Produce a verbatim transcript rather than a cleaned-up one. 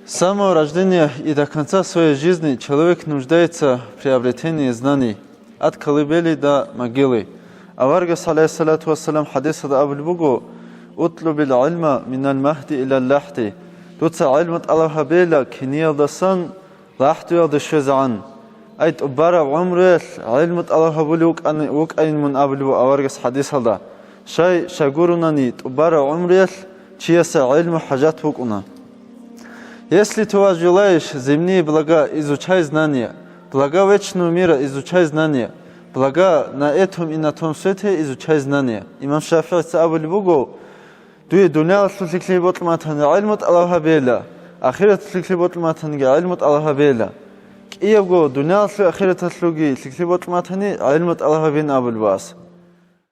С самого рождения и до конца своей жизни человек нуждается в приобретении знаний, от колыбели до могилы. Аварагас, гӀалайгьиссалату вассалам, хӀадисалда абулеб буго: «Утлубил гӀилма минал магьди илал лахӀди», дуца гӀилму тӀалаб гьабейила киниялдасан лахӀдуялде щвезегӀан. Ай, тӀубараб гӀумруялъ гӀилму тӀалаб гьабулев вукӀани-, вукӀайин мун абулеб буго аварагас хӀадисалда. Щай, щай гурунани, тӀубараб гӀумруялъ чиясе гӀилму хӀажат букӀуна. Если ты желаешь земные блага, изучай знания, блага вечного мира, изучай знания, блага на этом и на том свете, изучай знания. Имам ШафигӀица абулеб буго: «Дуе дуниялалъул лъикӀлъи бокьун батани, гӀилму тӀалаб гьабейила, ахираталъул лъикӀлъи бокьун батаниги, гӀилму тӀалаб гьабейила». КӀиябго дуниялалъул ахираталъулги лъикӀлъи бокьун батани, гӀилму тӀалаб гьабейин абулеб буго ас.